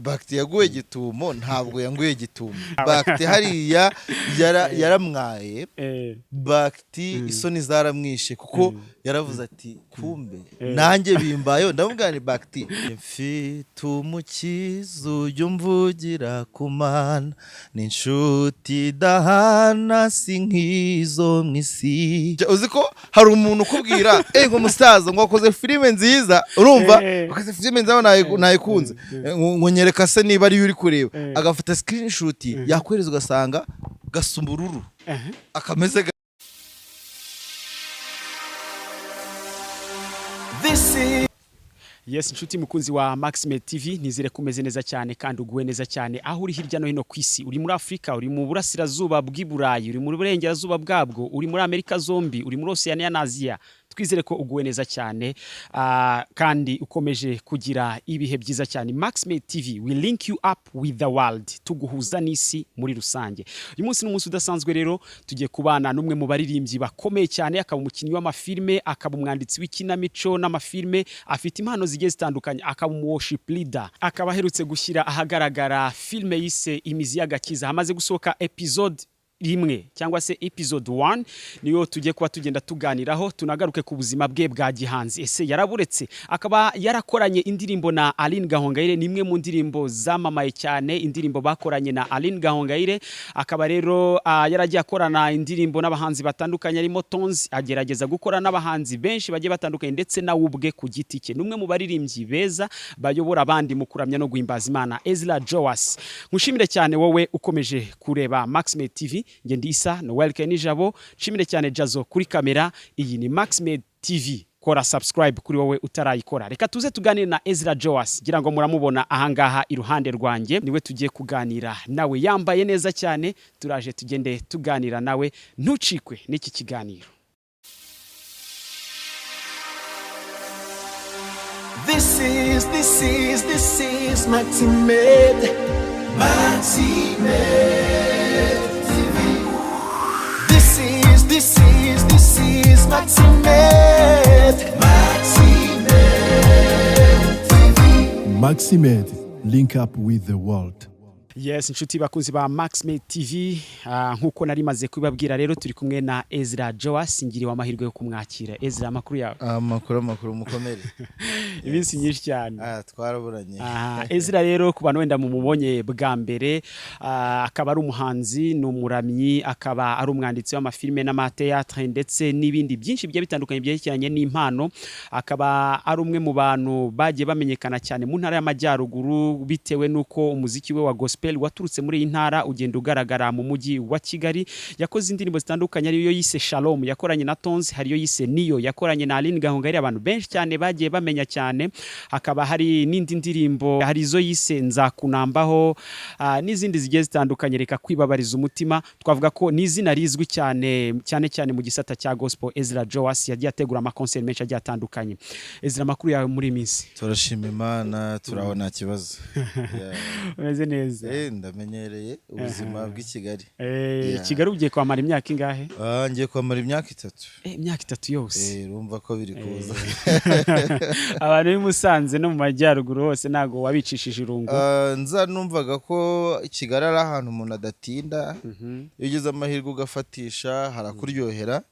Bagiti yaguye gitumo, ntabwo yanguye gitumo. Bagiti hariya yaramwaye. Bagiti isoni zaramwishe kuko yaravuze ati: "Kumbe nanjye bimbayeho." Ndamubwira ni Bagiti, mfite umukiza ujya umvugira ku Mana, ni inshuti idahana, si nk'izo mu isi. Uzi ko hari umuntu ukubwira ngo musaza, ngo wakoze filime nziza, urumva? Wakoze filime nziza, nayikunze. Ngo nyereka se niba ariyo uri kureba. Agafata screenshot yakohereza, ugasanga gasa ubururu akameze. This is Yes, inshuti mukunzi wa Maxime TV, nizere ko umeze neza cyane kandi uguwe neza cyane aho uri hirya no hino ku isi. Uri muri Afurika, uri mu burasirazuba bw'i Burayi, uri mu burengerazuba bwabwo, uri muri Amerika zombi, uri muri Oceania na Aziya, twizere ko uguwe neza cyane kandi ukomeje kugira ibihe byiza cyane. Maxime TV, we link you up with the world, tuguhuza n'isi muri rusange. Uyu munsi ni umunsi udasanzwe rero, tugiye kubana n'umwe mu baririmbyi bakomeye cyane, akaba umukinnyi w'amafilme, akaba umwanditsi w'ikinamico n'amafilme, afite impano zigiye zitandukanye, akaba umu worship leader, akaba aherutse gushyira ahagaragara filme yise Imizi y'Agakiza. Hamaze gusohoka episode 1 cyangwa se episode 1, niyo tugiye kuba tugenda tuganiraho, tunagaruke ku buzima bwe bwa gihanzi. Ese yaraburetse? Akaba yarakoranye indirimbo na Aline Gahongayire, ni imwe mu ndirimbo zamamaye cyane, indirimbo bakoranye na Aline Gahongayire. Akaba rero yaragiye akorana indirimbo n'abahanzi batandukanye harimo Tonzi, agerageza gukora n'abahanzi benshi bagiye batandukanye, ndetse nawe ubwe ku giti cye. Ni umwe mu baririmbyi beza bayobora abandi mu kuramya no guhimbaza Imana, Ezra Joas. Nkushimire cyane wowe ukomeje kureba Maxime TV. Nge ndi Isa Noel Kenijabo, nshimire cyane Jazo kuri kamera. Iyi ni Maxime TV, kora subscribe kuri wowe utarayikora. Reka tuze tuganire na Ezra Joas, ngira ngo muramubona ahangaha iruhande rwanjye, niwe tugiye kuganira nawe, yambaye neza cyane. Turaje tugende tuganira nawe, ntucikwe n'iki kiganiro. This is Maximed. Maximed TV. This is Maximed. Maximed TV. Maximed, link up with the world. Yes, inshuti bakunzi ba Maxime TV, nkuko nari maze kubabwira rero, turi kumwe na Ezra Joas, ngiriwe amahirwe yo kumwakira. Ezra, amakuru yawe? Amakuru, amakuru, mukomere. Iminsi myinshi cyane. Ah, twaraburanye. Ezra rero, ku bantu wenda mumubonye bwa mbere, akaba ari umuhanzi, ni umuramyi, akaba ari umwanditsi w'amafilime n'amateatre ndetse n'ibindi byinshi bigiye bitandukanye byerekeranye n'impano. Akaba ari umwe mu bantu bagiye bamenyekana cyane mu ntara y'Amajyaruguru, bitewe n'uko umuziki we wa gospel waturutse muri iyi ntara ugenda ugaragara mu mujyi wa Kigali. Yakoze indirimbo zitandukanye, ariyo yise Shalom yakoranye na Tonzi, hariyo yise Niyo yakoranye na Aline Gahongayire, abantu benshi cyane bagiye bamenya cyane. Hakaba hari n'indi ndirimbo, hari izo yise Nzakunambaho, n'izindi zigiye zitandukanye, Reka kwibabariza umutima. Twavuga ko ni izina rizwi cyane cyane cyane mu gisata cya gospel. Ezra Joas yagiye ategura amakonseri menshi agiye atandukanye. Ezra, amakuru yawe muri iyi minsi? Turashima Imana, turaho, nta kibazo. Yeah. Umeze neza? Ndamenyereye ubuzima bw'i Kigali. Yeah. Kigali ugiye kwamara imyaka ingahe? Ah, ngiye kwamara imyaka 3. Imyaka 3 yose? Urumva ko biri kuza. Abantu b'i Musanze no mu majyaruguru hose ntabwo wabicishije irungu? Ah, nza numvaga ko Kigali ari ahantu umuntu adatinda. Iyo ugize amahirwe ugafatisha harakuryohera,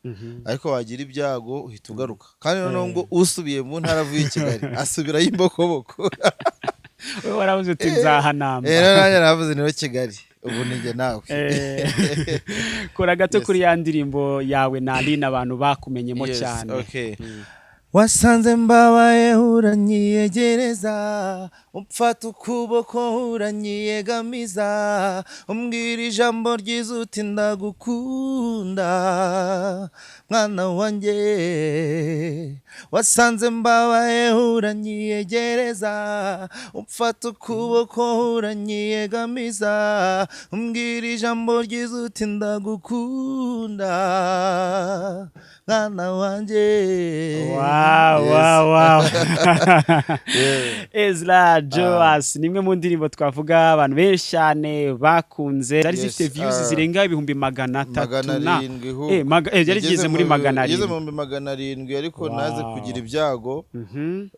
ariko wagira ibyago uhita ugaruka. Kandi noneho ngo usubiye mu ntara avuye i Kigali asubirayo imbokoboko. Wowe waravuze uti nzahanamba. Nanjye navuze niyo Kigali ubu ni njye nawe. Kora gato Yes. kuri ya ndirimbo yawe na Aline abantu bakumenyemo Yes, cyane. okay. Wasanze mbabaye uranyiyegereza, umfata ukuboko uranyiyegamiza, umbwira ijambo ryiza uti: "Ndagukunda mwana wanjye." Wasanze mbabaye uranyiyegereza, umfata ukuboko uranyiyegamiza, umbwira ijambo ryiza uti: "Ndagukunda mwana wanjye." Wow. Yeah. Ezra Joas, ni imwe mu ndirimbo twavuga abantu benshi cyane bakunze, zari zifite views zirenga 300,000 magana na arindwi ahubwo. Yari igeze muri magana Igeze mu arindwi 700,000, ariko naze kugira ibyago.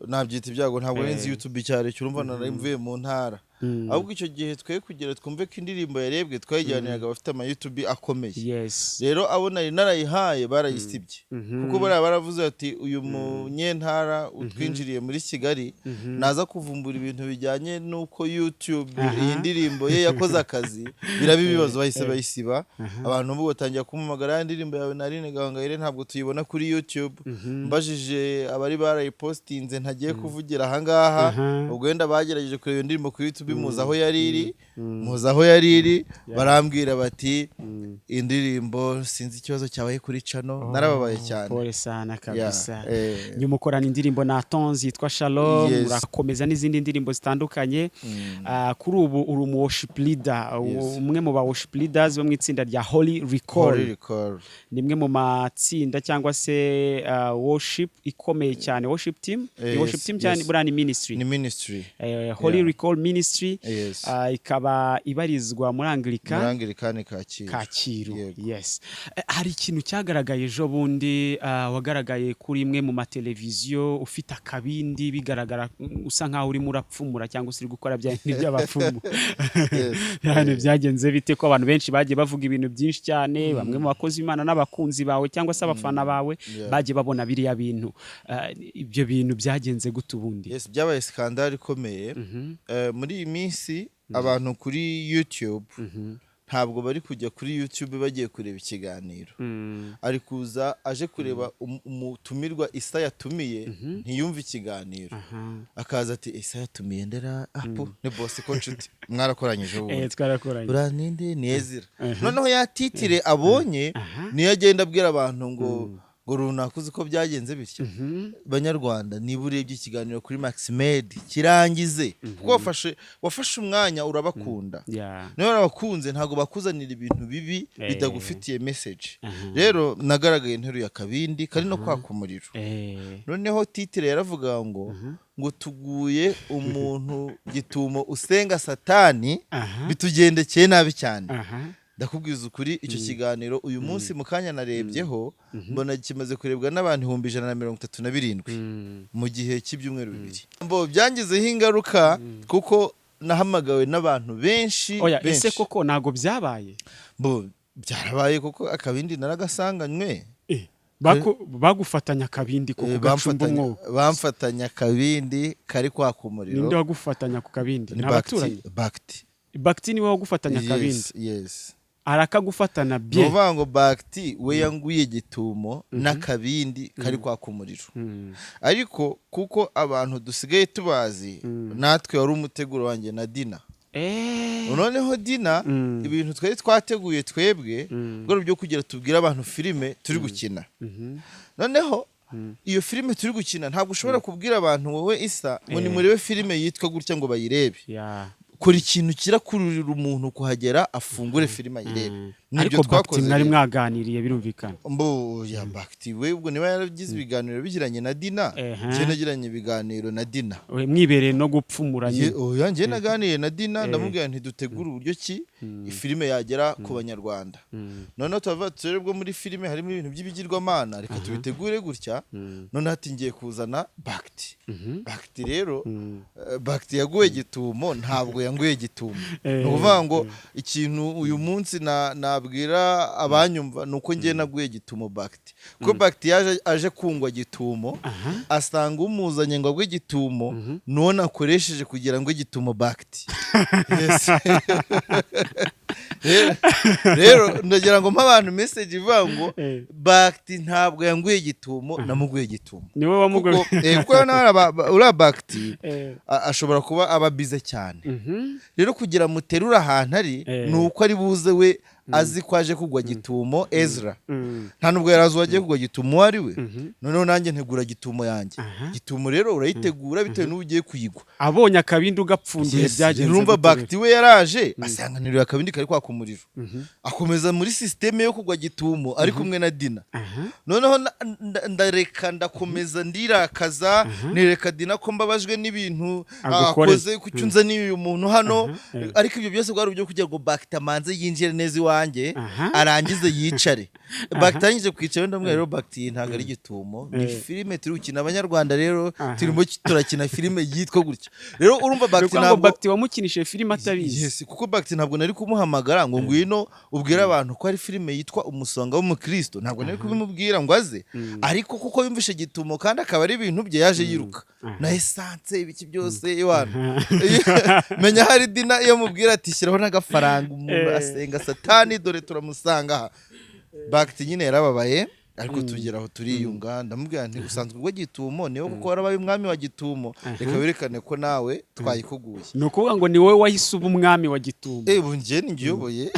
Nabyita ibyago, ntabwo nari nzi YouTube icyo ari cyo. Urumva nari mvuye mu ntara. Ahubwo icyo gihe twe kugira twumve ko indirimbo yarebwe, twayijyaniraga abafite ama YouTube akomeye. Rero abo nari narayihaye barayisibye, kuko bariya baravuze bati: "Uyu munyentara utwinjiriye muri Kigali naza kuvumbura ibintu bijyanye n'uko YouTube iyi ndirimbo ye yakoze akazi, biraba ibibazo." Bahise bayisiba. Abantu bo batangira kumpamagara: "Ya ndirimbo yawe na Aline Gahongayire ntabwo tuyibona kuri YouTube." Mbajije abari barayipostinze, ntagiye kuvugira ahangaha, ubwo wenda bagerageje kureba iyo ndirimbo kuri YouTube, muzi aho yari iri, barambwira bati: "Indirimbo sinzi ikibazo cyabaye kuri channel." Narababaye cyane. Pole sana kabisa. Yeah. Nyuma ukorana indirimbo na Tonzi yitwa Shalom. Yes. Urakomeza n'izindi ndirimbo zitandukanye. Kuri ubu uri umu worship leader, umwe mu ba worship leaders bo mu itsinda rya Holy Recall. Holy Recall. Ni imwe mu matsinda cyangwa se worship ikomeye cyane, worship team. Ni worship team cyane. Buriya ni ministry. Ni ministry. Holy Recall Ministry. Ikaba ibarizwa muri Anglican. Muri Anglikani Kacyiru. Kacyiru. Yego. Yes. Hari ikintu cyagaragaye ejo bundi, wagaragaye kuri imwe mu mateleviziyo ufite akabindi, bigaragara usa nkaho urimo urapfumura cyangwa se uri gukora bya bindi by'abapfumu. Yani byagenze bite, ko abantu benshi bagiye bavuga ibintu byinshi cyane, bamwe mu bakozi b'Imana n'abakunzi bawe cyangwa se abafana bawe bagiye babona biriya bintu? Ibyo bintu byagenze gute ubundi? Yes, byabaye scandale ikomeye. Muri iyi minsi abantu kuri YouTube ntabwo bari kujya kuri YouTube bagiye kureba ikiganiro. Ari kuza aje kureba umutumirwa Isa yatumiye, ntiyumve ikiganiro. Akaza ati: "Isa yatumiye ndera apo ni boss ko nshuti mwarakoranyije ubundi?" Twarakoranye. Uriya ninde? Ni Ezira. Noneho ya titre abonye niyo agenda abwira abantu ngo runaka uzi ko byagenze bityo. Banyarwanda, niba urebye ikiganiro kuri Maximed, kirangize, kuko wafashe umwanya, urabakunda. Niba warabakunze, ntabwo bakuzanira ibintu bibi bitagufitiye message. Rero nagaragaye nteruye akabindi kari no kwaka umuriro. Noneho titre yaravuga ngo tuguye umuntu gitumo usenga Satani, bitugendekeye nabi cyane. Ndakubwiza ukuri, icyo kiganiro uyu munsi mu kanya narebyeho, mbona kimaze kurebwa n'abantu 137,000 mu gihe cy'ibyumweru 2. Mbo byangizeho ingaruka kuko nahamagawe n'abantu benshi. Oya, ese Benshi. koko ntago byabaye? Mbo byarabaye, kuko akabindi naragasanganywe. Bagufatanya akabindi ko kugacumba umwobo? Bamfatanya akabindi kari kwaka umuriro. Ninde wagufatanya ku kabindi? Ni Ni abaturanyi? Bakti. Bakti niwe wagufatanya akabindi? Yes. Arakagufatana Ni bien? ukuvuga ngo Bakti we yanguye gitumo n'akabindi kari kwaka umuriro. Ariko kuko abantu dusigaye tubazi, natwe wari umuteguro wanjye na Dina. Noneho Dina, ibintu twari twateguye twebwe bwari byo kugira tubwire abantu filime turi gukina. Noneho iyo filime turi gukina, ntabwo ushobora kubwira abantu wowe Isa ngo nimurebe filime yitwa gutya ngo bayirebe. Kora ikintu kirakururira umuntu kuhagera, afungure filime ayirebe. Nibyo Ariko Bakti twakoze mwari rero. mwaganiriye, birumvikana. Mbo ya Bakti we ubwo niba yaragize ibiganiro bigiranye na Dina, njye nagiranye ibiganiro na Dina. We, mwibereye no gupfumura nyine. Oya, njye naganiye na Dina, ndamubwira nti dutegure uburyo ki ifilime yagera ku Banyarwanda. Noneho turavuga tuti: "Rero bwo muri filime harimo ibintu by'ibigirwamana, reka tubitegure gutya." Noneho ati: "Ngiye kuzana Bakti." Bakti rero, Bakti yaguye gitumo, ntabwo yanguye gitumo. Ni ukuvuga ngo ikintu uyu munsi nabwira abanyumva ni uko ngiye naguye gitumo Bakti, kuko Bakti yaje aje kungwa gitumo, asanga umuzanye ngo agwe gitumo nuwo nakoresheje kugira ngo gitumo Bakti. Yes. Rero ndagira ngo mpe abantu message ivuga ngo Bakti ntabwo yanguye gitumo, namuguye gitumo. Niwe wamuguye. Kuko nawe uriya Bakti ashobora kuba aba bize cyane. Rero kugira muterure ahantu ari, ni uko ari buze we azi ko aje kugwa gitumo Ezra. Nta nubwo yari azi uwo agiye kugwa gitumo uwo ari we. Noneho nanjye ntegura gitumo yanjye. Gitumo rero urayitegura bitewe n'uwo ugiye kuyigwa. Abonye akabindi ugapfunduye, byagenze Urumva, gute rero? Bakti we yaraje asanganira akabindi kari kwaka umuriro, akomeza muri système yo kugwa gitumo ari kumwe na Dina. Noneho ndareka ndakomeza ndirakaza, nereka Dina ko mbabajwe n'ibintu Agukoreye. akoze, kuki unzaniye uyu muntu hano. Ariko ibyo byose bwari uburyo kugira ngo Bakti amanze yinjire neza iwanjye. iwanjye, arangize yicare. Bagiti arangije kwicara, ndamubwira: "Rero Bagiti, ntabwo ari gitumo, ni filime turi gukina." Abanyarwanda rero turimo turakina filime yitwa gutya. Rero urumva Ni Bagiti ukuvuga ngo ntabwo Bagiti wamukinishije filime atabizi? Yes, kuko Bagiti ntabwo nari kumuhamagara ngo ngwino ubwire abantu ko ari filime yitwa Umusonga w'Umukristo. Ntabwo nari kubimubwira ngo aze, ariko kuko yumvishe gitumo kandi akaba ari ibintu bye, yaje yiruka na essence, ibiki byose iwana. Menya hari dina iyo mubwira ati shyiraho n'agafaranga, umuntu asenga Satani, dore turamusanga aha. Bagiti nyine yarababaye, ariko tugera aho turiyunga. Ndamubwira nti: "Usanzwe ubwo gitumo niwe, kuko warabaye umwami wa gitumo, reka werekane ko nawe twayikuguye." Ni ukuvuga ngo ni wowe wahise uba umwami wa gitumo? Eh, ubu njye ni njye uyoboye,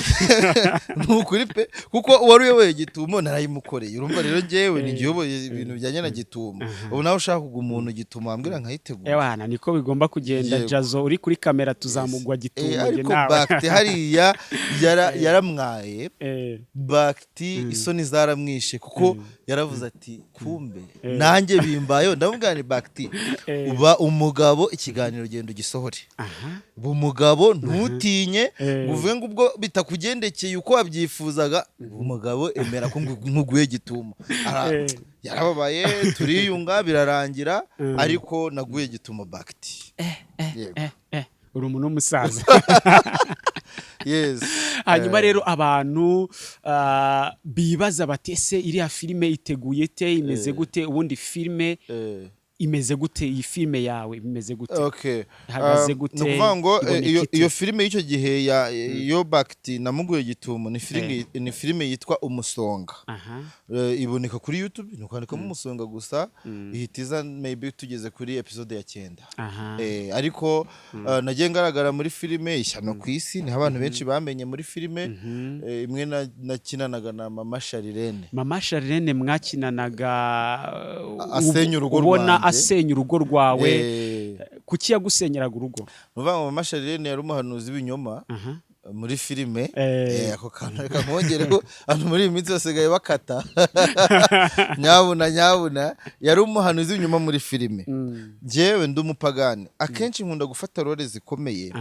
ni ukuri pe, kuko uwari uyoboye gitumo narayimukoreye. Urumva rero njyewe ni njye uyoboye ibintu bijyanye na gitumo. Ubu nawe ushaka kugwa umuntu gitumo wambwira nkayitegura. Ewana, niko bigomba kugenda. Yego. Jazo uri kuri kamera, tuzamugwa gitumo njye Ariko nawe. Bagiti hariya yaramwaye. Bagiti isoni zaramwishe, kuko yaravuze ati: "Kumbe nanjye bimbayeho." Ndamubwira nti: "Bagiti, uba umugabo, ikiganiro genda ugisohore. Uba umugabo, ntutinye ngo uvuge ngo ubwo bitakugendekeye uko wabyifuzaga. Uba umugabo, emera ko nkuguye gitumo." Yarababaye, turiyunga, birarangira, ariko naguye gitumo Bagiti. Yego. Uri umuntu w'umusaza. Yes. Hanyuma rero abantu bibaza bati: "Ese iriya filime iteguye ite? Imeze gute? Ubundi filime imeze gute? Iyi filime yawe imeze gute? Ihagaze gute? Ni ukuvuga ngo Iboneka ite?" iyo filime y'icyo gihe ya iyo Bagiti namuguye gitumo ni filime yitwa Umusonga. Iboneka kuri YouTube, ni ukwandikamo Umusonga gusa, ihita iza. Maybe tugeze kuri episode ya 9. Ariko nagiye ngaragara muri filime Ishyano ku Isi, niho abantu benshi bamenye muri filime imwe nakinanaga na Mama Sharirene. Mama Charlene mwakinanaga Asenya urugo ubona rwanjye. Asenya urugo rwawe. Kuki yagusenyeraga urugo? Ni ukuvuga ngo Mama Sharirene yari umuhanuzi w'ibinyoma muri filime. Ako kantu reka nkongereho, abantu muri iyi minsi basigaye bakata. Nyabuna nyabuna, yari umuhanuzi w'ibinyoma muri filime. Njyewe ndi umupagani, akenshi nkunda gufata role zikomeye,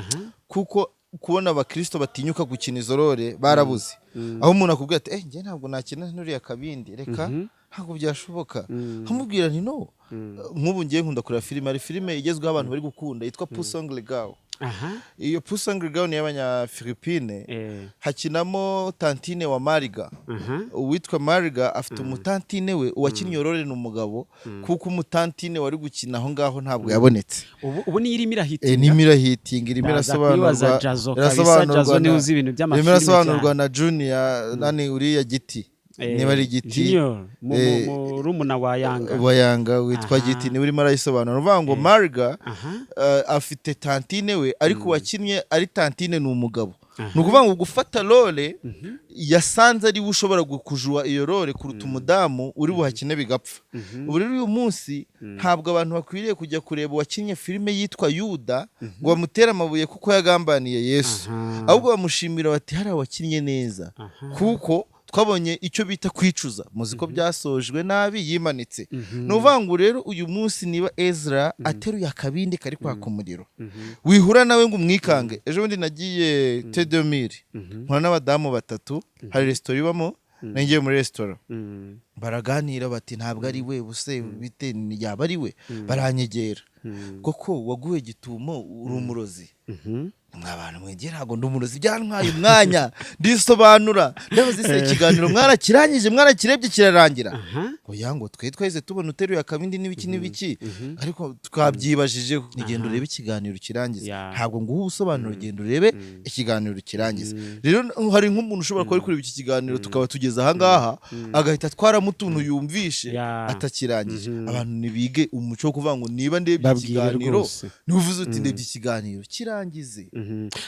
kuko kubona abakristo batinyuka gukina izo role barabuze, aho umuntu akubwira ati: "Eh, njye ntabwo nakina nuriya kabindi, reka, ntabwo byashoboka." Nkamubwira nti: "No." Nk'ubu ngiye nkunda kureba filime, hari filime igezweho abantu bari gukunda yitwa Pusong Ligaw. Iyo Pusong Ligaw ni iy'Abanyafilipine. Hakinamo tantine wa Mariga. Uwitwa Mariga afite umutantine we. Uwakinnye iyo role ni umugabo, kuko umutantine wari gukina aho ngaho ntabwo yabonetse. Ubu niyo irimo irahitinga? Nimo irahitinga, irimo Ndaza irasobanurwa. kuyibaza Jazo kabisa. Irasobanurwa Jazo niwe uzi ibintu irimo by'amafilime irasobanurwa cyane. na Junior nani uriya Giti, niba ari Giti. Junior murumuna wa Yanga. Wa Yanga witwa Giti niwe urimo arayisobanura. Uvuga ngo Mariga afite tantine we, ariko uwakinnye ari tantine ni umugabo. Ni ukuvuga ngo gufata role yasanze ari we ushobora kujua iyo role kuruta umudamu uri buhakine bigapfa. Ubu rero uyu munsi ntabwo abantu bakwiriye kujya kureba uwakinnye filime yitwa Yuda ngo bamutere amabuye kuko yagambaniye Yesu, ahubwo bamushimira bati: "Hari awakinnye neza," kuko twabonye icyo bita kwicuza. Muzi ko byasojwe nabi, yimanitse. Ni ukuvuga ngo rero uyu munsi niba Ezra ateruye akabindi kari kwaka umuriro, wihura nawe ngo umwikange. Ejo bundi nagiye Tedomiri, mpura n'abadamu batatu, hari resitora ibamo, nagiye muri resitora, baraganira bati: "Ntabwo ari we buse bite? Yaba ari we?" Baranyegera: "Koko waguye gitumo, uri umurozi?" Mwa bantu mwegera, ntabwo ndi umurozi. Byantwaye umwanya ndisobanura. Ndabaza: "Ese ikiganiro mwarakirangije, mwarakirebye kirarangira?" Oya, ngo twe twahise tubona uteruye akabindi n'ibiki n'ibiki, ariko twabyibajijeho. Nigenda urebe ikiganiro kirangiza. Ntabwo nguha ubusobanuro, genda urebe ikiganiro kirangiza. Rero hari nk'umuntu ushobora kuba ari kureba iki kiganiro, tukaba tugeze ahangaha, agahita atwaramo utuntu yumvishe atakirangije. Abantu ntibige umuco wo kuvuga ngo niba ndebye Babwire ikiganiro, rwose. niba uvuze uti ndebye ikiganiro, kirangize.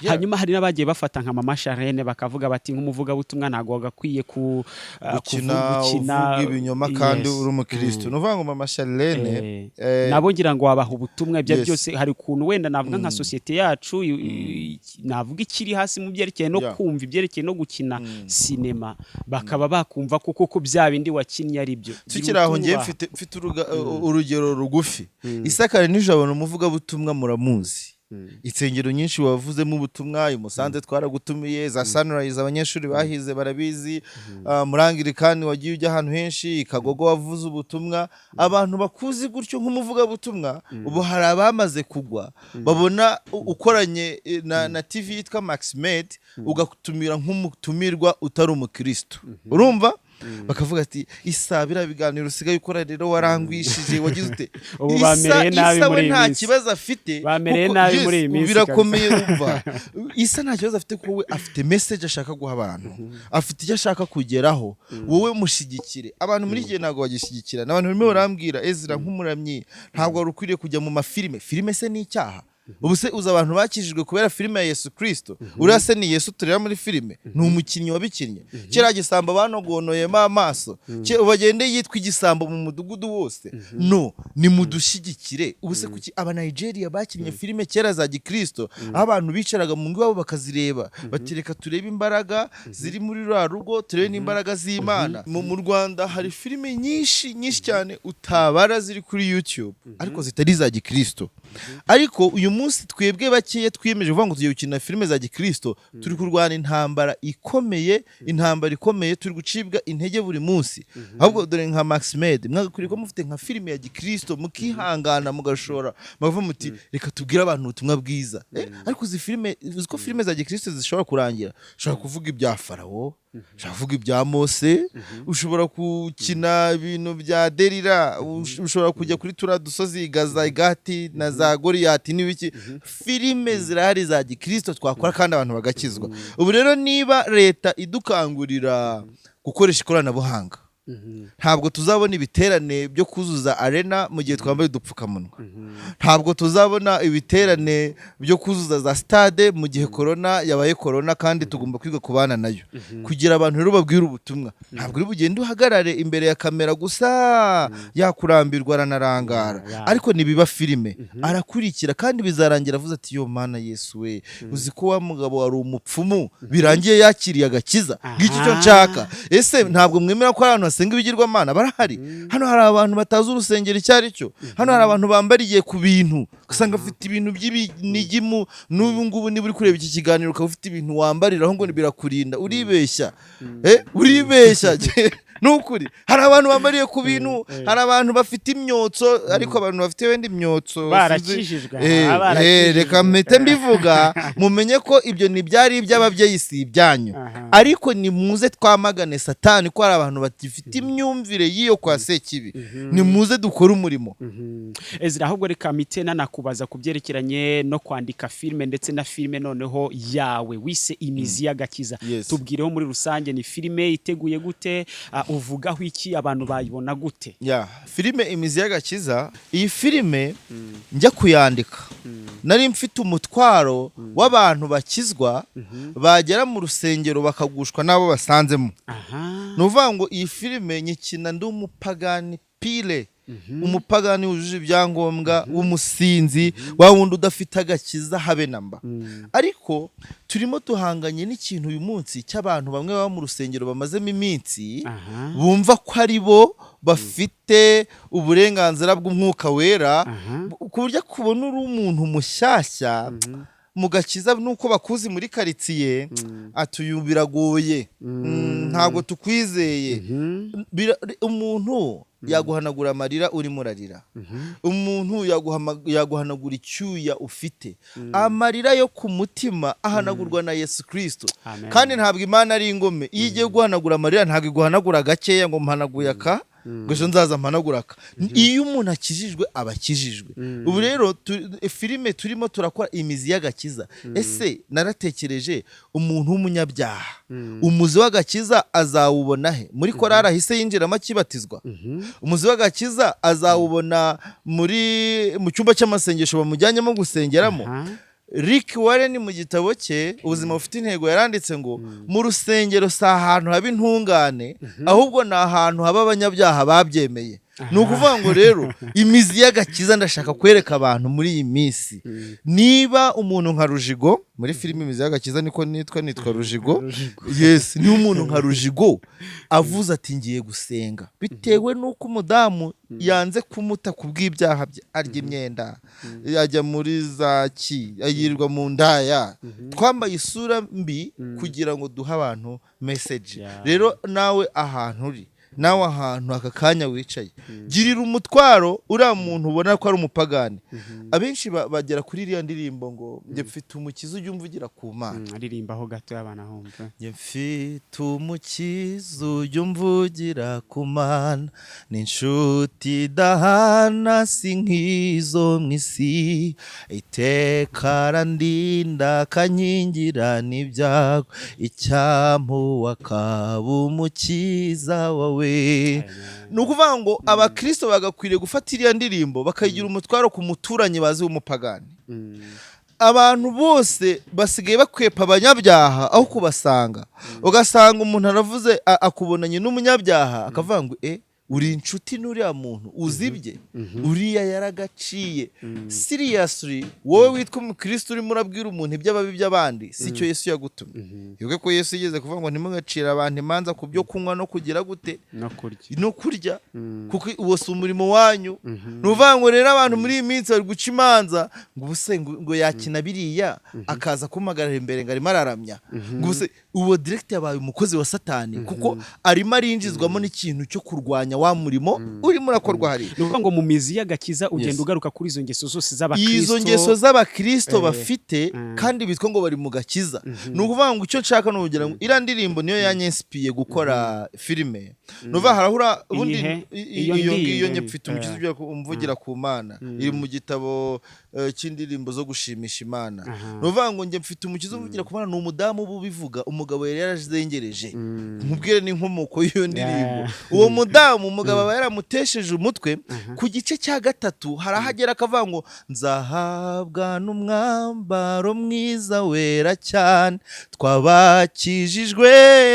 Hanyuma hari n'abagiye bafata nka Mama Charlene bakavuga bati: "Nk'umuvugabutumwa ntabwo wagakwiye ku gukina gukina uvuga ibinyoma kandi uri umukristo." Ni ukuvuga ngo Mama Charlene Nabo ngira ngo wabaha ubutumwa ibyo byose. Hari ukuntu wenda navuga nka sosiyete yacu navuga ikiri hasi mu byerekeye no kumva ibyerekeye no gukina sinema, bakaba bakumva ko koko bya bindi wakinnye ari byo. Gira Tukiri aho, ubutumwa ngiye ubaha. mfite urugero rugufi. Isakare nijoro, umuvugabutumwa muramuzi. Insengero nyinshi wavuzemo ubutumwa, i Musanze twaragutumiye, za Sunrise abanyeshuri bahize barabizi, muri Anglikani wagiye ujya ahantu henshi, i Kagogo wavuze ubutumwa. Abantu bakuzi gutyo nk'umuvugabutumwa. Ubu hari abamaze kugwa babona ukoranye na TV yitwa Maximed, ugatumira nk'umutumirwa utari umukristo, urumva bakavuga ati: "Isa, biriya biganiro usigaye ukora rero warangwishije, wagize ute?" Ubu bamereye nabi Isa we muri iyi nta minsi. kibazo afite. Bamereye nabi muri iyi minsi. Birakomeye. Umva, Isa nta kibazo afite kuko we afite message ashaka guha abantu, afite icyo ashaka kugeraho. Wowe mushyigikire. Abantu muri iki gihe ntabwo bagishyigikirana. Abantu barimo barambwira: "Ezra, nk'umuramyi ntabwo wari ukwiriye kujya mu mafilime." Filime se ni icyaha? Ubu se uzi abantu bakijijwe kubera filime ya Yesu Kirisito? Uriya se ni Yesu tureba muri filime? Ni umukinnyi wabikinnye. Kiriya gisambo banogonoyemo amaso, bagende yitwa igisambo mu mudugudu wose. No nimudushyigikire. Ubu se kuki aba Nigeria bakinnye filime kera za gikirisito, aho abantu bicaraga mu ngo iwabo bakazireba, bati: "Reka turebe imbaraga ziri muri ruriya rugo, turebe n'imbaraga z'Imana"? Mu Rwanda hari filime nyinshi nyinshi cyane utabara ziri kuri YouTube, ariko zitari iza gikirisito. Ariko uyu munsi twebwe bakeya twiyemeje kuvuga ngo tugiye gukina filime za gikirisito, turi kurwana intambara ikomeye, intambara ikomeye. Turi gucibwa intege buri munsi. Ahubwo dore nka Maximed, mwagakwiriye kuba mufite nka filime ya gikirisito, mukihangana, mugashora, mukavuga muti: "Reka tubwire abantu ubutumwa bwiza." Ariko uzi filime, uzi ko filime za gikirisito zishobora kurangira? Ushobora kuvuga ibya Farawo, ushobora kuvuga ibya Mose, ushobora gukina ibintu bya Derira, ushobora kujya kuri turiya dusozi, Gaza, Igati na za Goriyati n'ibiki. Filime zirahari za gikirisito twakora kandi abantu bagakizwa. Ubu rero niba leta idukangurira gukoresha ikoranabuhanga, ntabwo tuzabona ibiterane byo kuzuza arena mu gihe twambaye udupfukamunwa. Ntabwo tuzabona ibiterane byo kuzuza za stade mu gihe korona yabaye korona, kandi tugomba kwiga kubana nayo. Kugira abantu rero babwira ubutumwa, ntabwo uri bugende uhagarare imbere ya kamera gusa, yakurambirwa, aranarangara. Ariko nibiba filime arakurikira, kandi bizarangira avuze ati: "Yo Mana Yesu we, uzi ko wa mugabo wari umupfumu birangiye yakiriye agakiza? Ngiki icyo nshaka." Ese ntabwo mwemera ko hari ahantu hasenga ibigirwamana? Barahari. Hano hari abantu batazi urusengero icyo ari cyo. Hano hari abantu bambariye ku bintu, ugasanga afite ibintu by'ibinigimu. N'ubu ngubu niba uri kureba iki kiganiro ukaba ufite ibintu wambariraho ngo birakurinda, uribeshya, uribeshya, ni ukuri. Hari abantu bambariye ku bintu, hari abantu bafite imyotso, ariko abantu bafite wenda imyotso Barakijijwe, barakijijwe. Reka mpite mbivuga, mumenye ko ibyo ntibyari iby'ababyeyi, si ibyanyu. Ariko nimuze twamagane Satani, ko hari abantu bagifite imyumvire y'iyo kwa Sekibi. Nimuze dukore umurimo. Ezra, ahubwo reka mpite nanakubaza ku byerekeranye no kwandika filime, ndetse na filime noneho yawe wise Imizi y'Agakiza. Yes. Tubwireho muri rusange, ni filime iteguye gute? Uvugaho iki? Abantu bayibona gute? Ya filime Imizi y'Agakiza, iyi filime njya kuyandika nari mfite umutwaro w'abantu bakizwa bagera mu rusengero bakagushwa n'abo basanzemo. Ni ukuvuga ngo iyi filime nyikina ndi umupagani pure, umupagani wujuje ibyangombwa, w'umusinzi, wa wundi udafite agakiza habe na mba. Ariko turimo duhanganye n'ikintu uyu munsi cy'abantu bamwe baba mu rusengero bamazemo iminsi, bumva ko ari bo bafite uburenganzira bw'umwuka wera, ku buryo kubona uri umuntu mushyashya mu gakiza nuko bakuzi muri karitsiye, ati: "Uyu biragoye, ntabwo tukwizeye." Umuntu yaguhanagura amarira urimo urarira, umuntu yaguhanagura icyuya ufite. Amarira yo ku mutima ahanagurwa na Yesu Kirisito. Amen. Kandi ntabwo Imana ari ingome. Iyo igiye guhanagura amarira, ntabwo iguhanagura gakeya ngo mpanaguye aka, ngo ejo nzaza mpanagura aka. Iyo umuntu akijijwe aba akijijwe. Ubu rero filime turimo turakora, Imizi y'Agakiza, ese naratekereje, umuntu w'umunyabyaha, umuzi w'agakiza azawubona he? Muri korari ahise yinjiramo akibatizwa? Umuzi w'agakiza azawubona muri mu cyumba cy'amasengesho bamujyanyemo gusengeramo? Rick Warren mu gitabo cye Ubuzima Bufite Intego yaranditse ngo mu rusengero si ahantu haba intungane, ahubwo ni ahantu haba abanyabyaha babyemeye. Ni ukuvuga ngo rero imizi y'agakiza, ndashaka kwereka abantu muri iyi minsi, niba umuntu nka Rujigo muri filime Imizi y'Agakiza, niko nitwa Rujigo. Yes, niba umuntu nka Rujigo avuze ati ngiye gusenga bitewe n'uko umudamu yanze kumuta ku bw'ibyaha bye, arya imyenda, ajya muri za ki, yirirwa mu ndaya, twambaye isura mbi kugira ngo duhe abantu message. Rero nawe ahantu uri, nawe ahantu aka kanya wicaye, girira umutwaro uriya muntu ubona ko ari umupagani. Abenshi bagera kuri iriya ndirimbo ngo njye mfite umukiza ujya umvugira ku Mana. Aririmbaho gato y'abana humva. Njye mfite umukiza ujya umvugira ku Mana, ni inshuti idahana, si nk'izo mu isi, iteka arandinda akankingira n'ibyago, icyampa akaba umukiza wawe. Ni ukuvuga ngo abakristo bagakwiriye gufata iriya ndirimbo bakayigira umutwaro ku muturanyi bazi w'umupagani. Abantu bose basigaye bakwepa abanyabyaha aho kubasanga, ugasanga umuntu aravuze, akubonanye n'umunyabyaha akavuga ngo uri inshuti n'uriya muntu, uzibye uriya yaragaciye. Seriously, wowe witwa umukristo urimo urabwira umuntu iby'ababi by'abandi, si cyo Yesu yagutumye. Wibuke ko Yesu yigeze kuvuga ngo ntimugacire abantu imanza ku byo kunywa no kugira gute? No kurya. No kurya, kuko uwo si umurimo wanyu. Ni ukuvuga ngo rero abantu muri iyi minsi bari guca imanza ngo ubuse ngo yakina biriya akaza kumpagarara imbere ngo arimo araramya, ngo ubuse uwo direct yabaye umukozi wa Satani, kuko arimo arinjizwamo n'ikintu cyo kurwanya wa murimo urimo urakorwa hariya. Ni ukuvuga ngo mu mizi y'agakiza ugenda ugaruka kuri izo ngeso zose z'abakristo. Izo ngeso z'abakristo bafite kandi bitwa ngo bari mu gakiza. Ni ukuvuga ngo icyo nshaka ni ukugira ngo iriya ndirimbo niyo yanyinspiriye gukora filime. Ni ukuvuga harahura ubundi Iyihe? Iyo iyo ngiyo ndirimbo. Njye mfite umukiza ujya umvugira ku Mana, iri mu gitabo cy'indirimbo zo gushimisha Imana. Ni ukuvuga ngo njye mfite umukiza umvugira ku Mana, ni umudamu uba ubivuga, umugabo yari yarazengereje. Nkubwire n'inkomoko y'iyo ndirimbo. Uwo mudamu umugabo aba yaramutesheje umutwe. Ku gice cya gatatu hari aho agera akavuga ngo nzahabwa n'umwambaro mwiza wera cyane, twabakijijwe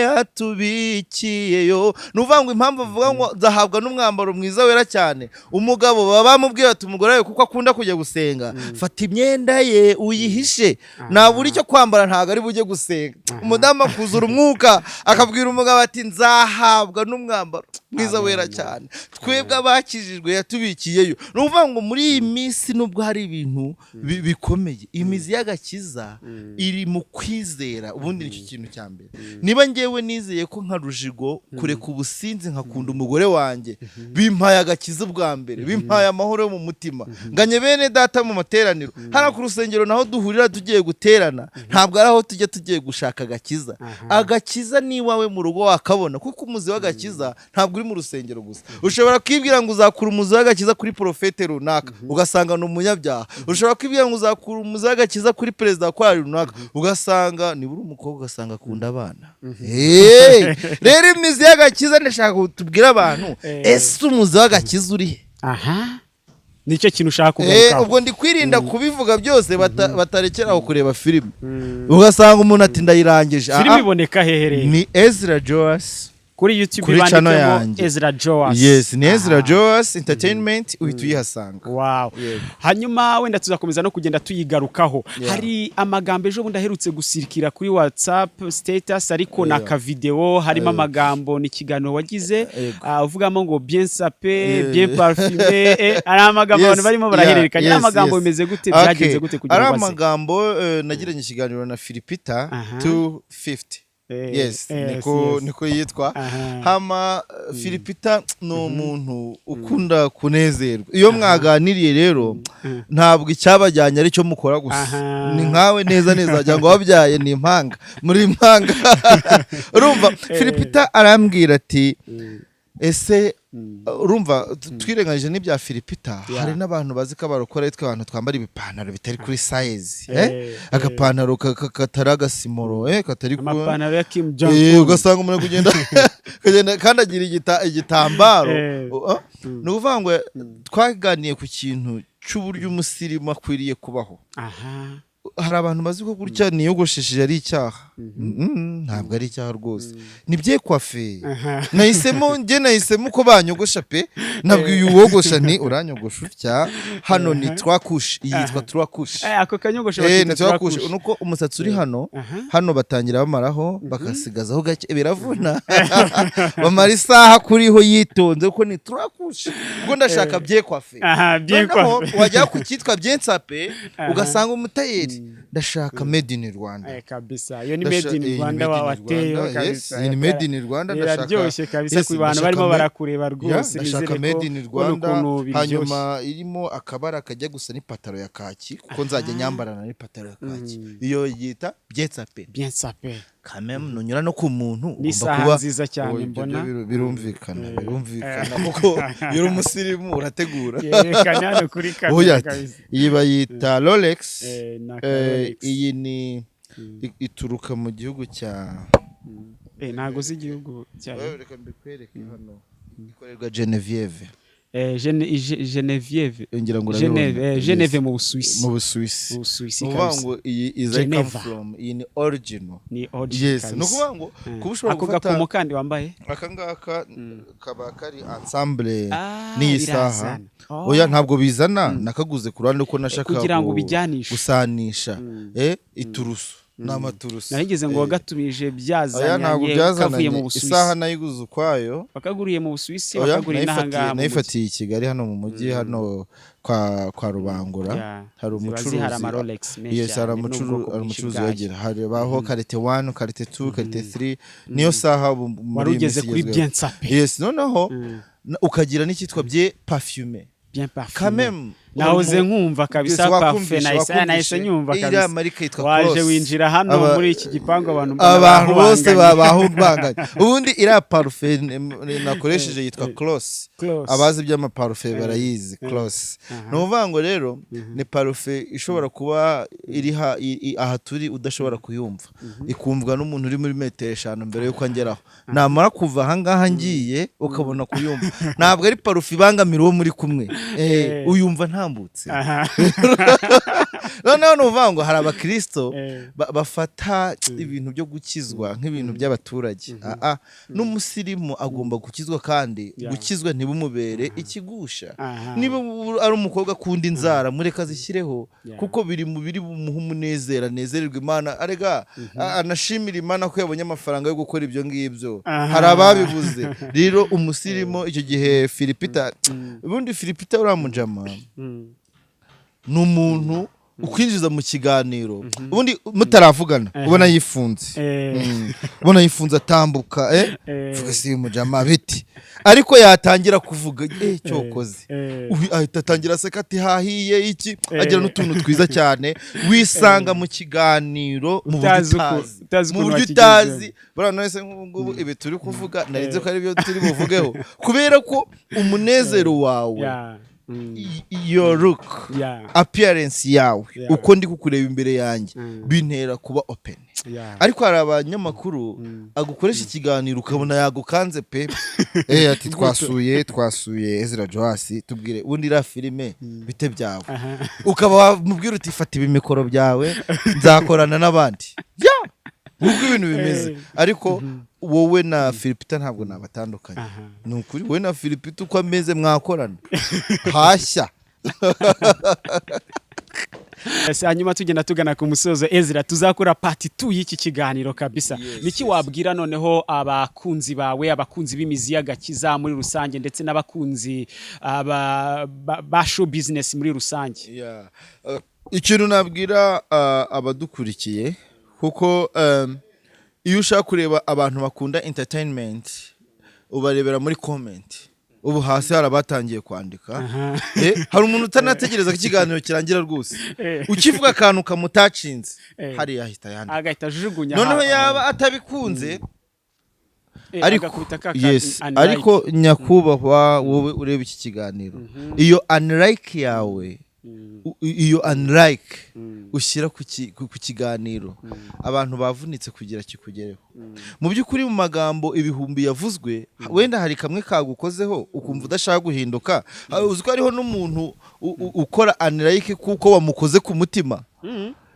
hatubikiyeyo. Ni ukuvuga ngo impamvu avuga ngo nzahabwa n'umwambaro mwiza wera cyane, umugabo baba bamubwiye bati umugore wawe kuko akunda kujya gusenga, fata imyenda ye uyihishe, nabura icyo kwambara ntabwo ari bujye gusenga. Umudamu akuzura umwuka akabwira umugabo ati nzahabwa n'umwambaro mwiza wera cyane, twebwe abakijijwe yatubikiyeyo. Ni ukuvuga ngo muri iyi minsi nubwo hari ibintu bikomeye, imizi y'agakiza iri mu kwizera. Ubundi nicyo kintu cya mbere. Niba ngewe nizeye ko nka Rujigo kureka ubusinzi nkakunda umugore wanjye bimpaye agakiza ubwa mbere, bimpaye amahoro yo mu mutima, nganye bene data mu materaniro hariya ku rusengero naho duhurira tugiye guterana, ntabwo ari aho tujya tugiye gushaka agakiza. Agakiza ni iwawe mu rugo wakabona, kuko umuzi w'agakiza ntabwo uri mu rusengero gusa. Ushobora kwibwira ngo uzakura umuzi w'agakiza kuri porofete runaka, ugasanga ni umunyabyaha. Ushobora kwibwira ngo uzakura umuzi w'agakiza kuri perezida wa korali runaka, ugasanga nibura umukobwa, ugasanga akunda abana. Hey! Rero imizi y'agakiza, ndashaka ngo tubwire abantu, ese umuzi w'agakiza uri he? Aha nicyo kintu ushaka kugarukaho. Ubwo ndi kwirinda kubivuga byose batarekera aho kureba filime, ugasanga umuntu ati ndayirangije. Filime Ah, ah, iboneka hehe rero? Ni Ezra Joas. Kuri YouTube? Kuri channel Bandikemo yanjye. Ezra Joas. Yes, ni Ezra Joas Entertainment, uhita uyihasanga. Wow. Hanyuma wenda tuzakomeza no kugenda tuyigarukaho. Hari amagambo ejo bundi aherutse gusirikira kuri WhatsApp status, ariko na akavideo harimo amagambo, ni ikiganiro wagize uvugamo ngo bien sapé, bien parfumé, ari amagambo abantu barimo barahererekanya. Ari amagambo bimeze gute? Byagenze gute kugira Ari ngo aze? amagambo nagiranye ikiganiro na Filipita 250. Yes, niko niko yitwa. Hama Filipita ni umuntu ukunda kunezerwa. Iyo mwaganiriye rero ntabwo icyabajyanye ari cyo mukora gusa. Ni nkawe neza neza, wagira ngo wabyaye ni impanga, muri impanga. Urumva Filipita arambwira ati ese urumva twirengagije n'ibya Filipita, hari n'abantu bazi ko abarokore twe abantu twambara ibipantaro bitari kuri size, agapantaro katari agasimoro, katari Amapantaro ya Kim Jong Un. Ugasanga umuntu ari kugenda kandi agira igitambaro. Ni ukuvuga ngo twaganiye ku kintu cy'uburyo umusirimu akwiriye kubaho. Hari abantu bazi ko gutya niyogoshesheje ari icyaha. Ntabwo ari icyaha rwose, ni bien coiffé. Nahisemo, njye nahisemo uko banyogosha pe. Nabwiye uwogosha nti: "Uranyogosha utya." Hano ni trois couches, iyi yitwa trois couches. Ako kanyogosho Eh, bakita ni trois couches. trois couches. Nuko umusatsi uri hano, hano batangira bamaraho, bagasigazaho gake. Biravuna, bamara isaha kuriho yitonze, kuko ni trois couches, kuko ndashaka bien coiffé. Bien Noneho coiffé. wajya ku cyitwa bien sapé, ugasanga umutayeri, ndashaka made in Rwanda. Kabisa, iyo ni made in Iyi ni Rwanda made in wateyeho. Rwanda, yes, Kabisa. iyi ni made in Rwanda, ndashaka Biraryoshye kabisa yes, ku bantu ndashaka barimo barakureba rwose. ndashaka Nizere ko made in ubona Rwanda. ukuntu biryoshye. Hanyuma irimo akabara kajya gusa n'ipataro ya kaki, kuko nzajya nyambarana n'ipataro ya kaki. Iyo yita bien sapé. Bien sapé. Kameme nunyura no ku muntu ugomba N'isaha kuba nziza cyane Oh, ibyo mbona. byo birumvikana, kuko iyo uri umusirimu urategura. Yerekana hano kuri Oya, kamera ati, kabisa. iyi bayita Rolex. Na Rolex. Iyi ni ituruka mu gihugu cya Ntago uzi igihugu cyayo? Reka mbikwereke hano, ikorerwa Genevieve. Genevieve. Ngira ngo Geneve. urabibona. Geneve, Yes. mu Busuwisi. Mu Busuwisi. Mu Busuwisi Ni ukuvuga kabisa. ngo iyi is I come Geneva. from, iyi ni original. Ni original Yes, ni kabisa. ukuvuga ngo kuba ushobora Ako gufata gakomo kandi wambaye? Aka ngaka kaba kari ensemble Ah, n'iyi saha. birazana. Oh. Oya, ntabwo bizana, nakaguze ku ruhande kuko nashaka Kugira ngo ubijyanishe. gusanisha iturusu n'amaturusu. Narigeze ngo wagatumije Oya, byazananye, ntabwo kavuye byazananye. mu Busuwisi. Isaha nayiguze ukwayo. Bakaguriye mu Busuwisi? Oya, Bakaguriye n'ahangaha mu mujyi? nayifatiye i Kigali hano mu mujyi, hano kwa Rubangura. Hari Ziba umucuruzi. zihari ama Rolex menshi Yes, hari cyane n'ubwoko hari bwinshi umucuruzi bwayo. wagira hari baho qualité 1, qualité 2, qualité 3, niyo saha ubu muri Wari iyi ugeze minsi kuri igezweho. bien sapé. Yes, noneho ukagira n'icyitwa bien parfumé. Bien parfumé. Quand même. Nahoze nkumva kabisa Yes, parfum. wakumvishe, Nahise wakumvishe. nyumva Iriya kabisa. marike yitwa Waje Cross. winjira hano muri iki gipangu, abantu mbona Abantu bose bahubanganye. babahubanganye. Ubundi iriya parufe nakoresheje yitwa Cross. Cross. Abazi iby'amaparufe barayizi, Cross. Ni ukuvuga ngo rero ni parufe ishobora kuba iri aha turi udashobora kuyumva, ikumvwa n'umuntu uri muri metero 5 mbere y'uko angeraho. Namara kuva ahangaha ngiye, ukabona kuyumva. Ntabwo ari parufe ibangamira uwo muri kumwe. Uyumva ntambutse. Noneho ni ukuvuga ngo hari abakirisito bafata ibintu byo gukizwa nk'ibintu by'abaturage. Ah, ah. N'umusirimu agomba gukizwa, kandi gukizwa ntibumubere ikigusha. Niba ari umukobwa akunda inzara, mureka azishyireho, kuko biri mu biri bumuhe umunezero, anezererwa Imana, arega anashimira Imana ko yabonye amafaranga yo gukora ibyo ngibyo. Hari ababibuze. Rero umusirimu icyo gihe, Filipita, ubundi Filipita uriya mujama ni umuntu ukwinjiza mu kiganiro, ubundi mutaravugana ubona yifunze. Ubona yifunze atambuka, vuga si mujama biti, ariko yatangira kuvuga, cyokoze, ubi ahita atangira aseka ati: "Hahiye iki?" Agira n'utuntu twiza cyane, wisanga mu kiganiro mu buryo Utazi utazi, utazi mu ukuntu buryo wakigezemo. utazi. Buriya none se nk'ubu ngubu ibi turi kuvuga, narinzi ko ari byo turi buvugeho, kubera ko umunezero wawe, your look, appearance yawe, uko ndi kukureba imbere yanjye, bintera kuba open. Ariko hari abanyamakuru agukoresha ikiganiro ukabona yagukanze pe. Ati: Twasuye Ezra Joas, tubwire ubundi iriya filime bite byawe?" Ukaba wamubwira uti: "Fata ibimikoro byawe, nzakorana n'abandi." Ya, nguko ibintu bimeze. Ariko wowe na Philipita ntabwo nabatandukanye. Ni ukuri, wowe na Philipita uko ameze mwakorana hashya. Yes, hanyuma tugenda tugana ku musozo, Ezra, tuzakora part 2 y'iki kiganiro kabisa. Yes, Niki yes. wabwira noneho abakunzi bawe, abakunzi b'imizi y'agakiza muri rusange, ndetse n'abakunzi ba show business muri rusange? Yeah. Ikintu nabwira abadukurikiye, kuko iyo ushaka kureba abantu bakunda entertainment ubarebera muri comment. Ubu hasi hari abatangiye kwandika. Hari umuntu utanategereza ko ikiganiro kirangira rwose, ukivuga akantu kamutacinze, hariya ahita yandika, agahita ajugunya noneho yaba atabikunze, ariko agakubita ka yes, unlike. Ariko nyakubahwa wowe ureba iki kiganiro, iyo unlike yawe, iyo unlike ushyira ku kiganiro, abantu bavunitse kugira kikugereho. Mu by'ukuri, mu magambo ibihumbi yavuzwe, wenda hari kamwe kagukozeho ukumva udashaka guhinduka. Uzi ko hariho n'umuntu ukora unlike kuko wamukoze ku mutima.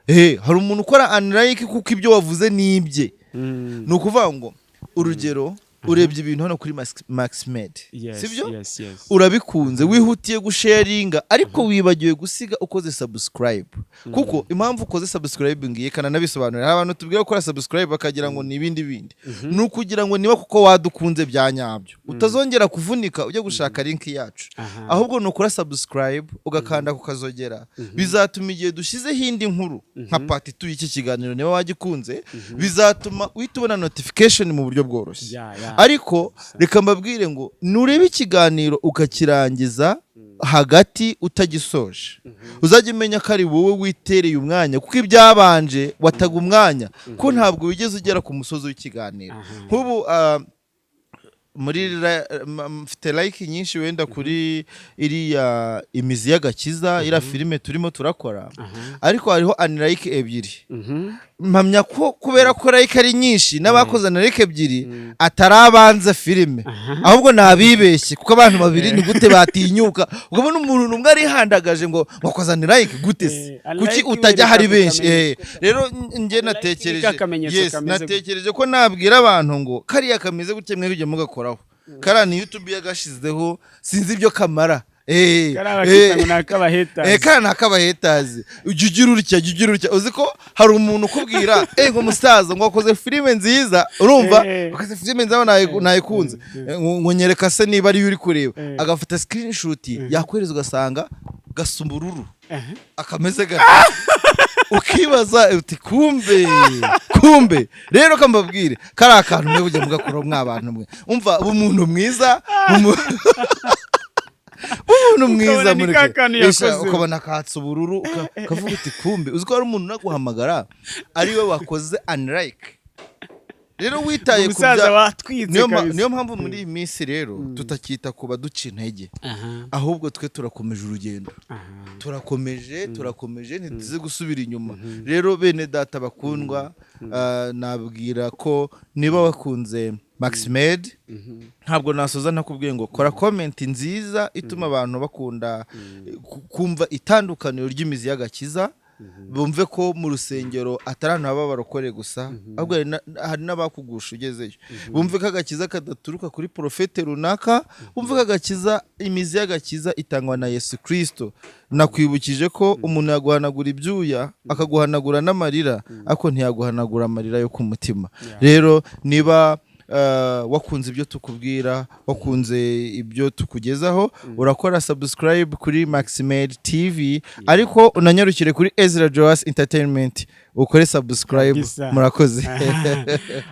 Hari umuntu ukora unlike kuko ibyo wavuze ni ibye. Ni ukuvuga ngo, urugero, urebye ibintu hano kuri Maximed, sibyo? Yes. Urabikunze, wihutiye gusharinga, ariko wibagiwe gusiga ukoze subscribe. Kuko impamvu ukoze subscribe, ngiye kananabisobanurira, hari abantu tubwira gukora subscribe bakagira ngo ni ibindi bindi. Ni ukugira ngo niba kuko wadukunze bya nyabyo, utazongera kuvunika ujya gushaka link yacu. Ahubwo ni ukora subscribe, ugakanda kukazogera. Bizatuma igihe dushyizeho indi nkuru nka part 2 y'iki kiganiro, niba wagikunze, bizatuma uhita ubona notification mu buryo bworoshye. Ariko reka mbabwire ngo nureba ikiganiro ukakirangiza hagati utagisoje, uzajya umenya ko ari wowe witereye umwanya, kuko ibyabanje wataga umwanya, ko ntabwo wigeze ugera ku musozi w'ikiganiro. Nk'ubu muri mfite like nyinshi wenda kuri iriya Imizi y'Agakiza, iriya filime turimo turakora, ariko hariho unlike ebyiri. Mpamya ko kubera ko like ari nyinshi n'abakoze unlike ebyiri atari abanze filime, ahubwo ni abibeshye, kuko abantu babiri ni gute batinyuka? Ukabona umuntu umwe arihandagaje ngo wakoze unlike gute se? Kuki Unlike utajya hari ibereka benshi? Rero njye Unlike natekereje ni akamenyetso yes, kameze gutya. Natekereje ko nabwira abantu ngo kariya kameze gutya, mwe bijya mugakoraho. Kariya ni YouTube yagashizeho, sinzi ibyo kamara. Kariya bakita ngo ni ak'abahaters. Kariya ni ak'abahaters. Ujya ugira utya, ujya ugira utya. Uzi ko hari umuntu ukubwira ngo musaza, ngo wakoze filime nziza, urumva? Wakoze filime nziza, nayikunze. Ngo nyereka se niba ariyo uri kureba. Agafata screenshot, yakohereza, ugasanga gasa ubururu, akameze gutya, ukibaza uti kumbe kumbe. Rero kambabwire, kari akantu mwe bujya mugakora mwa bantu mwe. Umva, umuntu mwiza, umuntu mwiza Ukabona ni mureke. ka kantu Esha, yakoze. Ukabona katse ubururu, ukavuga uti kumbe. Uzi ko hari umuntu unaguhamagara ari we wakoze unlike? Rero witaye ku Umusaza watwitse kabisa. Niyo mpamvu muri iyi minsi rero tutakita ku baduca intege, ahubwo twe turakomeje urugendo, turakomeje, turakomeje, ntituze gusubira inyuma. Rero bene data bakundwa, nabwira ko niba wakunze Maximed, ntabwo nasoza ntakubwiye ngo kora comment nziza ituma abantu bakunda kumva itandukaniro ry'Imizi y'Agakiza, bumve ko mu rusengero atari ahantu haba abarokore gusa, ahubwo hari n'abakugusha ugezeyo. Bumve ko agakiza kadaturuka kuri porofete runaka, bumve ko agakiza, Imizi y'Agakiza itangwa na Yesu Kirisito. Nakwibukije ko umuntu yaguhanagura ibyuya, akaguhanagura n'amarira, ariko ntiyaguhanagura amarira yo ku mutima. Rero niba wakunze ibyo tukubwira, wakunze ibyo tukugezaho, urakora subscribe kuri Maximed TV, ariko unanyarukire kuri Ezra Joas Entertainment ukore subscribe. Kabisa. Murakoze.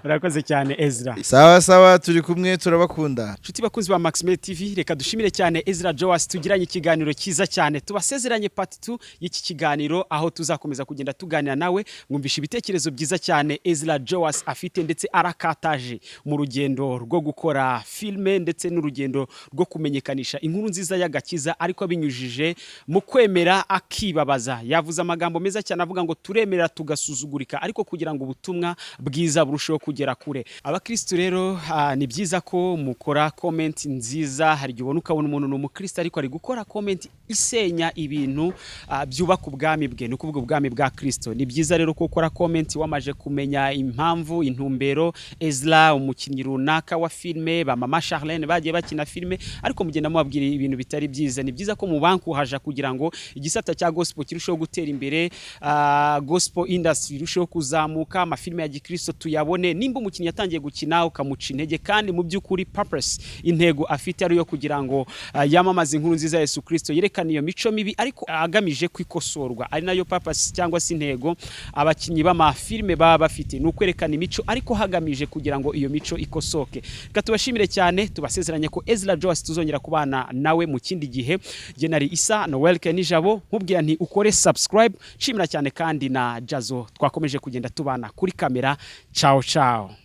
Urakoze cyane, Ezra. Sawa sawa, turi kumwe, turabakunda. Nshuti bakunzi ba Maxime TV, reka dushimire cyane Ezra Joas tugiranye ikiganiro cyiza cyane. Tubasezeranye part 2 y'iki kiganiro, aho tuzakomeza kugenda tuganira nawe. Mwumvisha ibitekerezo byiza cyane Ezra Joas afite, ndetse arakataje mu rugendo rwo gukora filme ndetse n'urugendo rwo kumenyekanisha inkuru nziza y'agakiza, ariko abinyujije mu kwemera akibabaza. Yavuze amagambo meza cyane avuga ngo turemera tugasuzugurika, ariko kugira ngo ubutumwa bwiza burusheho kugera kure. Abakristu rero, ni byiza ko mukora comment nziza. Hari igihe ubona, ukabona umuntu ni umukristo, ariko ari gukora comment isenya ibintu byubaka ubwami bwe, ni ukuvuga ubwami bwa Kristo. Ni byiza rero ko ukora comment wamaje kumenya impamvu, intumbero. Ezra, umukinnyi runaka wa filme, ba mama Charlene bagiye bakina filme, ariko mugenda mubabwira ibintu bitari byiza. Ni byiza ko mubankuhaja kugira ngo igisata cya gospel kirusheho gutera imbere, gospel industry irusheho kuzamuka, amafilme ya gikristo tuyabone. Nimba umukinnyi yatangiye gukina ukamuca intege, kandi mu by'ukuri purpose, intego afite ari iyo kugira ngo yamamaze inkuru nziza ya Yesu Kristo, yerekane iyo mico mibi ariko agamije kwikosorwa, ari nayo purpose cyangwa se intego abakinnyi b'amafilme baba bafite, ni ukwerekana imico ariko hagamije kugira ngo iyo mico ikosoke. Reka tubashimire cyane, tubasezeranye ko Ezra Joas tuzongera kubana nawe mu kindi gihe. Jye nari Isa Noel Kenijabo, nkubwira nti ukore subscribe. Nshimira cyane kandi na Jazo twakomeje kugenda tubana kuri kamera. Ciao ciao.